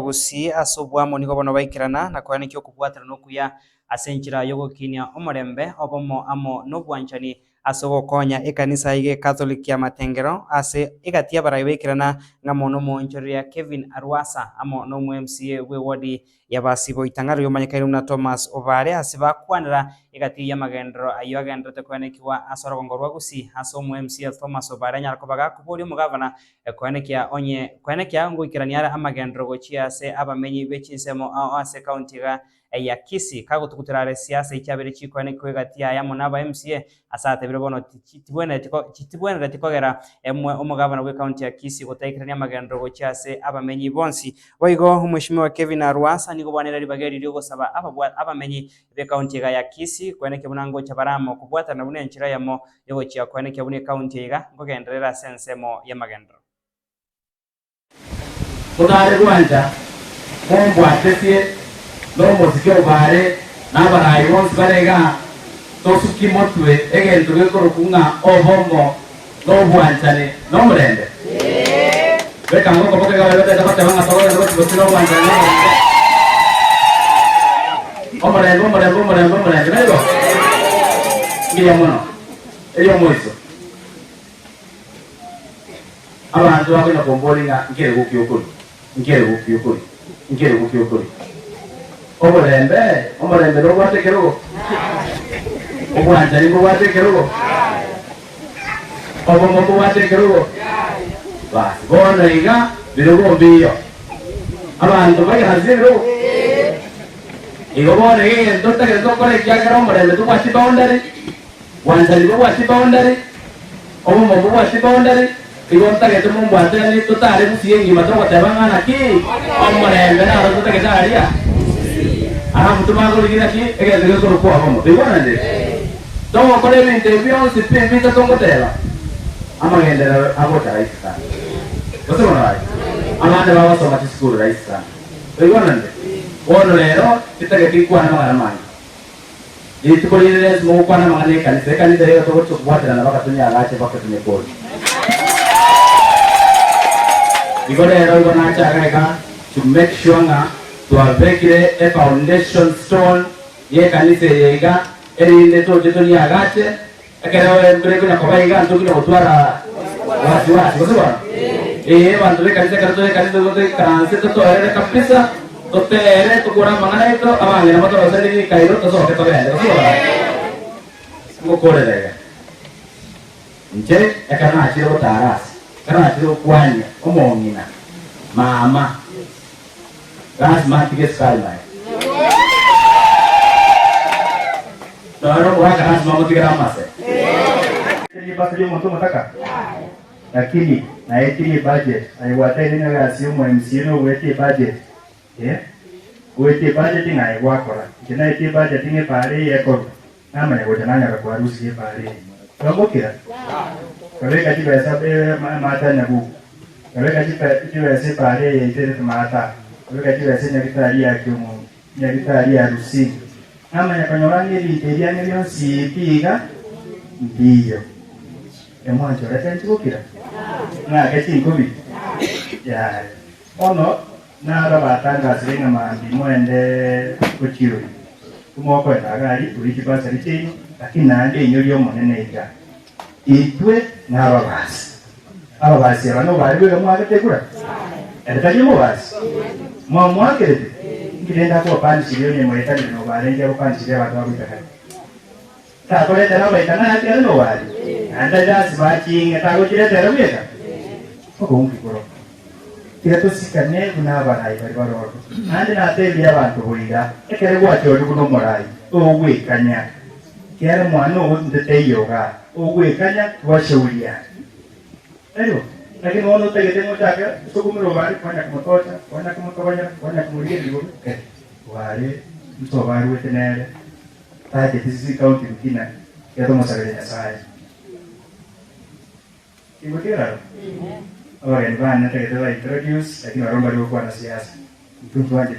Gusii ase oboamo nigo bono baikerana na koenekia okobwaterana okuya ase enchera y'ogokinia omorembe, obomo amo nobwanchani ase ogokonya ekanisa y'Egekatholiki ya Matengero ase egati y'abarai baikerana ng'amo nomoonchoreria Kevin Arwasa amo nomo-MCA bw'ewodi y'Abasibo Itang'aro oyomanyekaine buna Thomas Obare ase bakwanera egati y'amagenderero ayio agendererete koenekigwa ase orogongo rwa Gusii ase omo-MCA Thomas Obare anyare koba gakoboria omogavana Koenekia onye koenekia ngoikerania are amagenderero gochia ase abamenyi be chinsemo ao ase ekaunti iga ya Kisii, kagotugutera are siasa echiabeire chikoenekigwa egati yaye amo na aba MCA ase atebire bono tibwenereti tibwenereti kogera emwe omogavana bwe ekaunti ya Kisii gotaikerania amagenderero gochia ase abamenyi bonsi. Boigo omweshimiwa Kevin Arwasa nigo bwanire ribaga eri riogosaba ababwa abamenyi b'ekaunti iga ya Kisii koenekia buna ngocha bare amo kobwaterana buna enchera eyemo yogochia koenekia buna ekaunti eye iga nkogenderera ase ensemo y'amagenderero. Totare gwancha mombwatesie nomosike obare na abarai bonsi bare igaa, tosuki motwe egento gekorokwa ng'a obomo na obwanchani na omorembe. Beka ng'a okoboko iga baria batagete goteba ng'a togogenda gochia gosira obwanchani na omorembe. Omorembe, omorembe, omorembe, omorembe. Naigo? Mbuya mono. Erio omoiso. Abanto bakonya komboria ng'a nkerego ki okori? Nkerego ki okori? Nkerego ki okori? Oborembe, omorembe nobwate ekerogo? Obwanchani mbobwate ekerogo? Obomo mbobwate ekerogo? Basi bono iga birogo mbiyo. Abanto baikaranse ebirogo? Igo bono iga egento totagete tokore ekiagera omorembe tobwati boundary, Bwanchani mbobwati boundary, obomo mbobwati boundary, igo ntagete mombwateranie totare gusii engima togoteba ng'a naki omorembe naro totagete aria. Alafu tomanye korigia naki egento gekorokwa obomo. Toigwananire? Togokora ebinto ebi bionsi pi bitato ngoteba, amagenderero agocha rahisi sana. Gose bono aye? Abande bagosoma chisukuru rahisi sana. Toigwananire? Bono rero titageti nkwane amang'ana amange. Rituko rinde rionsi mogokwana amang'ana y'ekanisa, ekanisa eye togochia kobwaterana mpaka tonyeagache mpaka tonyekore. Igo rero igo nache iga iga to make sure ng'a twabekire e foundation stone y'ekanisa eye iga, erinde toche tonyeagache, ekero embura ekonya koba iga ntokonya gotwara wasi wasi, gose bono? Ee, abanto b'ekanisa ekero tore ekanisa igo toikaranse totoerere kabisa. Totere tokore amang'ana aito, abang'ina batoroserie rikairo, tosoke togende. Gose bono? Ngokorera iga. Inche ekero nachire gotara ase, ekero nachire gokwania omong'ina, mama, lasima ntige esukari maega. Nonye omogaka lasima motigere amase. Ribasa ri'omonto omotaka? Lakini naetirie ebudget, aye gwateire ng'a egasi ya omo MCA nogoetia ebudget, eh, goetia ebudget ng'a aye gwakora. Inche naetie ebudget ng'a epaara eye ekorwa, namanya gocha nanyora kwarusirie epaara eye. Twambokera? Nkabeka chibesa amache a Nyagugu, nkabeka chibesa epaara eye yaito maata, nkabeka chibesa enyagitari ya Kiong'ong'o, enyagitari ya Rusinga. Namanya konyora ng'a ebinto ebi ang'e bionsi pi iga mbiyo. Emwanchorete inche gokira? Ng'ake chinkobi? Yaya. Bono naro batangasire ng'a mambia moende gochia oria. Timokoenda iga aria, torie chibasari chiaino, lakini naende inyorie Omonene iga. Intwe nababasi. Ababasi aba nobare bweka mwagete ekura? Ere tari omobasi? Mwamoakerete? Inki rende akobapanishirie onye mwaetanire nobare inki agopanishirie abanto bagoita kare? Takoretera abaita ng'a naki are nobare, naende tari lasima aching'e tagochiretera bweka? Oboungi boro. Tiga tosikane buna abarai baria baroro. Naende natebirie abanto boira, ekero gwachorire buna omorai, togwekanya. Ekiagera mwana ogo intwe taiyo igaa, ogwekanya twashauria. Tari bo? Lakini bono otagete ng'a ochake osukumire obare, kwanya komotocha, kwanya komotogonyera, kwanya komorigereria bobe, eh, obare ntobaruete nere, tacheti county rukina, tiga tomosabere Nyasaye. Ingotiga raro? Abageni bane ntagete ba introduce, lakini barobwo mbari gokwana siasa. Intwe ntwanchete.